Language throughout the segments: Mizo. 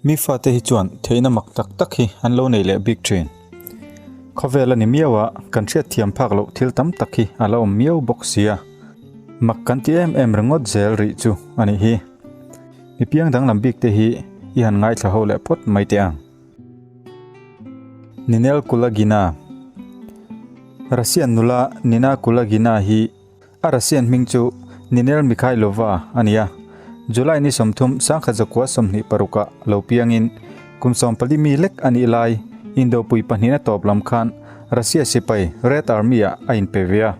Mi fate hi chuan theihna mak tak tak hi an lo nei leh bik thin. Khawvel a ni miau a, kan hriatthiam phak loh thil tam tak hi a la awm miau bawk sia. Mak kan ti em em ringawt zel rih chu a nih hi. Mi piang danglam bik te hi i han ngaithla ho leh phawt mai teh ang. Ninel Kulagina Russian nula Nina Kulagina hi A Russian hming chu Ninel Mikhailova a ni a, July ni 30, 1926 ah lo piangin kum 14 mi lek a nih lai Indopui pahnihna tawp lam khan Russia sipai Red Army ah a inpe ve a.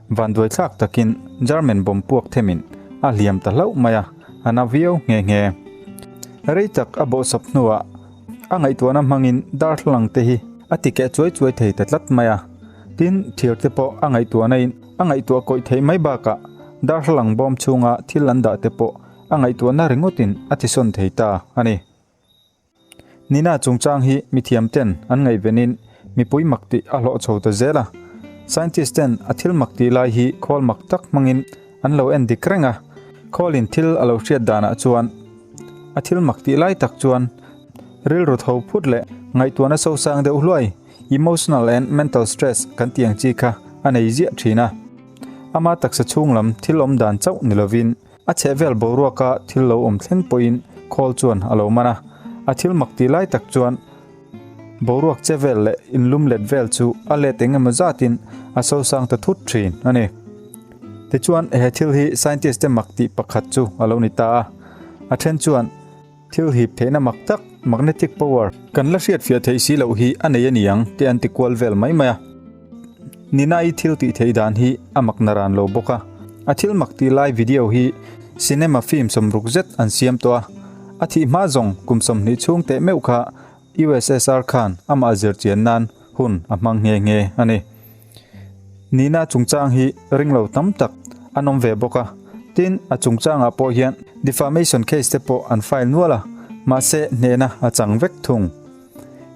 Vanduai thlak takin German bomb puak themin a hliam ta hlauh mai a, a na viau nghe nghe. Rei tak a bawhsawp hnuah a ngaihtuahna hmangin darthlalang te hi a ti keh chuai chuai thei ta tlat mai a. Tin, thir te pawh a ngaihtuahna in a ngaihtuah kawih theih mai bakah darthlalang bawm chhunga thil an dah te pawh a ngaihtuahna ringawtin a tisawn thei ta a ni. Nina chungchang hi mithiam ten an ngaihvenin mipui mak tih a hlawh chho ta zel a. Scientist ten a thil mak tih lai hi khawl mak tak hmangin an lo en dik reng a, khawlin thil a lo hriat danah chuan a thil mak tih lai tak chuan rilru tho phut leh ngaihtuahna sosang deuh hluai Emotional and mental stress kan tih ang chi kha a nei ziah thin a. Ama taksa chhung lam thil awm dan chauh ni lovin a chhehvel boruaka thil lo awm thleng pawhin khawl chuan a lo man a. A thil mak tih lai tak chuan boruak che vel leh inlum let vel chu a let eng emaw zatin a sosang ta thut thin a ni. Tichuan he thil hi scientist te mak tih pakhat chu a lo ni ta a. A then chuan. Thil hip theihna mak tak, magnetic power, kan la hriatfiah theih si loh hi a nei a ni ang tih an ti kual vel mai mai a. Nina-i thil tih theih dan hi a mak naran lo bawk a. A thil mak tih lai video hi cinema film sawmruk zet an siam tawh a. A thih hma zawng kum 20 chhung teh meuh kha USSR khan amah zirchian nan hun a hmang nghe nghe a ni. Nihna chungchang hi ringlo tam tak an awm ve bawk a, tin a chungchangah pawh hian defamation case te pawh an file nual a, mahse hnehna a chang vek thung.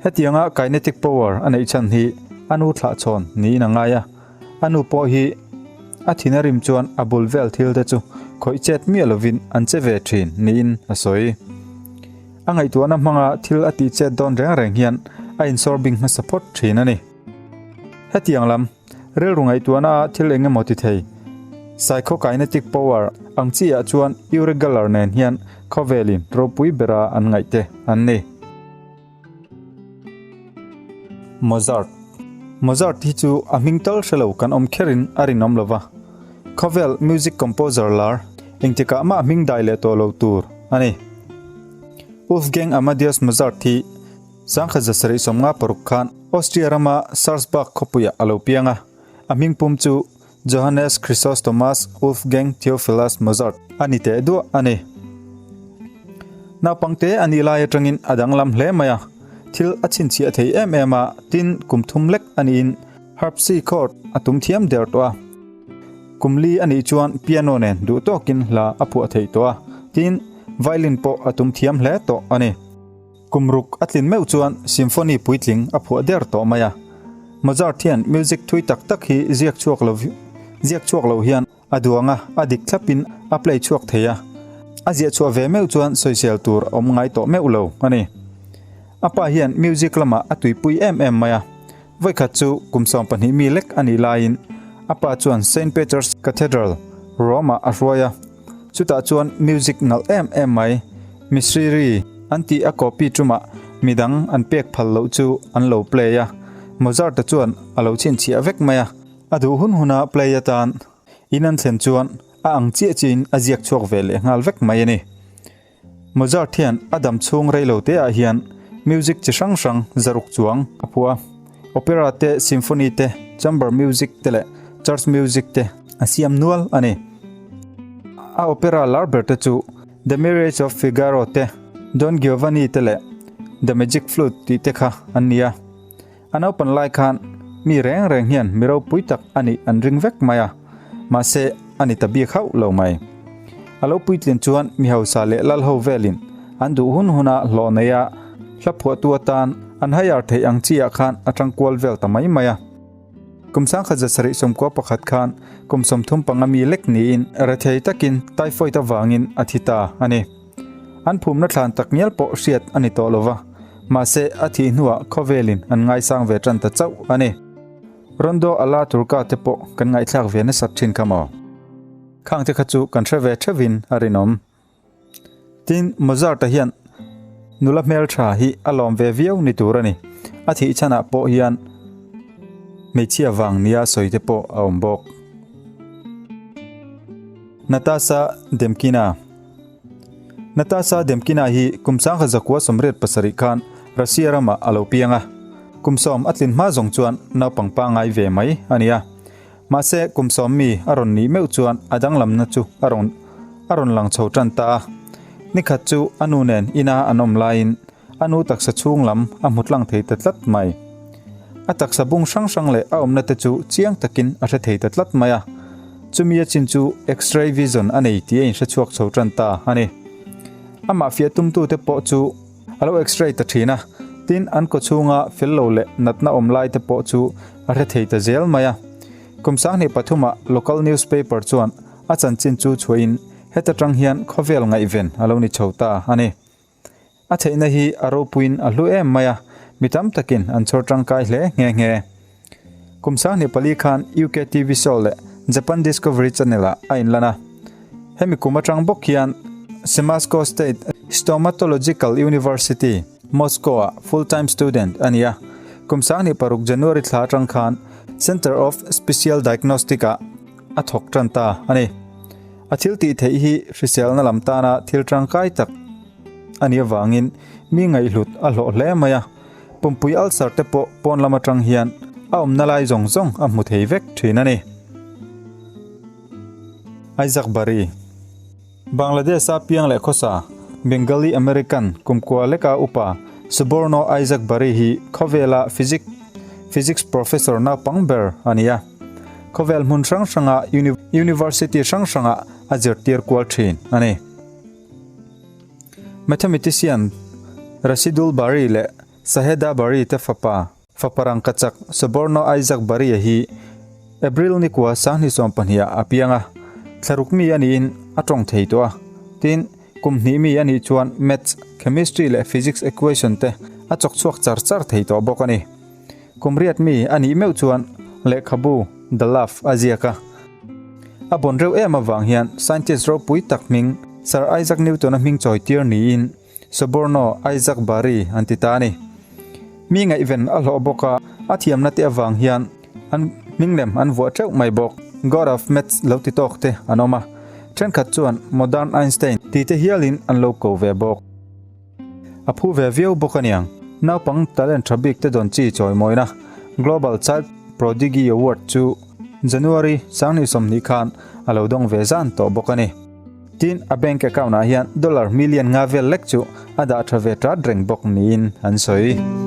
Hetianga kinetic power a neih chhan hi a nu thlahchhawn niin a ngai a, a nu pawh hi a thin a rim chuan a bul vel thil te chu khawih chet miah lovin an che ve thin niin a sawi. A ngaihtuahna hmanga thil a tih chet dawn reng reng hian a insawr bing hmasa phawt thin a ni. Hetiang lam, rilru ngaihtuahna a thil eng emaw ti thei, psychokinetic power, ang chi ah chuan Uri Geller nen hian khawvelin ropui bera an ngaih te an ni. Mozart Mozart hi chu a hming tal hre lo kan awm kherin a rinawm lo va, khawvel music composer lar engtikah mah hming dai leh tawh lo tur a ni. Wolfgang Amadeus Mozart hi 1756 khan Austria rama Salzburg khawpuiah a lo piang a, a hmingpum chu Johannes Chrysostomus Wolfgang Theophilus Mozart a ni teh duah a ni. Naupangte a nih lai atangin a danglam hle mai a, thil a chhinchhiah thei em em a, tin kum thum lek a niin harpsichord a tum thiam der tawh a. Kum li a nih chuan piano nen duh tawkin hla a phuah thei tawh a, tin violin pawh a tum thiam hle tawh a ni. Kum ruk a tlin meuh chuan symphony puitling a phuah der tawh mai a. Mozart hian music thui tak tak hi ziak chhuak lo ziak chhuak lo hian a duang a, a dik thlapin a play chhuak thei a. A ziah chhuah ve meuh chuan sawisel tur a awm ngai tawh meuh lo a ni. A pa hian music lamah a tuipui em em mai a. Vawikhat chu kum 12 mi lek a nih laiin a pa chuan Saint Peter's Cathedral, Rome-ah a hruai a. Chutah chuan music nalh em em mai, Misriri an tih a copy tumah midang an pek phal loh chu an lo play a. Mozart-a chuan a lo chhinchhiah vek mai a. A duh hun huna play atan in an thlen chuan a ang chiah chiahin a ziak chhuak ve leh nghal vek mai a ni. Mozart hian a dam chhung rei lo te ah hian music chi hrang hrang zaruk chuang a phuah a, opera te, symphony te, chamber music te leh church music te a siam nual a ni. A opera lar ber te chu The Marriage of Figaro te, Don Giovanni te leh The Magic Flute tih te kha an ni a. A naupan lai khan mi reng reng hian mi ropui tak a nih an ring vek mai a, mahse a ni ta bik hauh lo mai. A lo puitlin chuan mi hausa leh lal ho velin an duh hun huna hlawh nei a, hla phuahtu atan an hire theih ang chi ah khan a tang kual vel ta mai mai a. Kum 1771 khan kum 35 mi lek niin rethei takin typhoid avangin a thi ta a ni. An phumna thlan tak ngial pawh hriat a ni tawh lo va, mahse a thih hnuah khawvelin an ngaisang ve tan ta chauh a ni. Rondo alla Turca te pawh kan ngaihthlak ve nasat thin kha maw? Khang te kha chu kan hre ve theuhin a rinawm. Tin, Mozart-a hian nula hmeltha hi a lawm ve viau ni tur a ni. A thih chhanah pawh hian hmeichhia vang nia sawi te pawh a awm bawk. Natasha Demkina Natasha Demkina hi kum 1987 khan Russia ramah a lo piang a. Kum sawm a tlin hma zawng chuan naupang pangngai ve mai a ni a. Mahse, kum sawm mi a rawn nih meuh chuan a danglamna chu a rawn a rawn lang chho tan ta a. Nikhat chu a nu nen ina an awm laiin a nu taksa chhung lam a hmu tlang thei ta tlat mai. A taksa bung hrang hrang leh a awmna te chu chiang takin a hre thei ta tlat mai a. Chumi a chin chu X-ray vision a nei tih a inhre chhuak chho tan ta a ni. Amah fiah tumtute pawh chu A lo x-ray ta thin a, tin an kaw chhunga fel lo leh natna awm lai te pawh chu a hre thei ta zel mai a. Kum 2003 ah local newspaper chuan a chanchin chu chhuahin heta tang hian khawvel ngaihven a lo ni chho ta a ni. A theihna hi a ropuiin a hlu em mai a, mi tam takin an chhawr tangkai hle nghe nghe. Kum 2004 khan UK TV show leh Japan Discovery Channel ah a inlan a. Hemi kum atang bawk hian Semashko State Stomatological University, Moscow ah full-time student a ni a. Kum 2006 January thla atang khan Center of Special Diagnostic ah a thawk tan ta a ni. A thil tih theih hi hriselna lam tana thil tangkai tak a nih avangin mi ngaihhlut a hlawh hle mai a. Pumpui ulcer te pawh pawn lam atang hian a awmna lai zawng zawng a hmu thei vek thin a ni. Isaac Bari, Bangladesh-a piang leh khawsa Bengali American kumkua leka upa Suborno Isaac Bari hi khawvela physics physics professor naupang ber a ni a. Khawvel hmun hrang hranga university hrang hrangah a zirtir kual thin a ni. Mathematician Rashidul Bari leh Saheda Bari te fapa, fapa rangkachak Soborno Isaac Bari-a hi April ni kua 2020 ah a piang a, thlaruk mi a niin a tawng thei tawh a. Tin, kum hnih mi a nih chuan Maths, Chemistry leh Physics equation te a chawk chhuak char char thei tawh bawk a ni. Kum riat mi a nih meuh chuan lehkhabu The Love a ziak a. A bawn reuh em avang hian scientist ropui tak hming Sir Isaac Newton-a hming chawi tir niin Soborno Isaac Bari an ti ta a ni. Mi ngaihven a hlawh bawk a, a thiamna te avang hian an hming lem an vuah teuh mai bawk. God of Maths lo ti tawk te an awm a, thenkhat chuan Modern Einstein ti te hialin an lo ko ve bawk. A phu ve viau bawk aniang. Naupang talent tha bik te dawn chi chawimawina Global Child Prodigy Award chu January 2020 khan a lo dawng ve zan tawh bawk a ni. Tin, a bank account ah hian dollar million nga vel lek chu a dah tha ve tat reng bawk niin an sawi.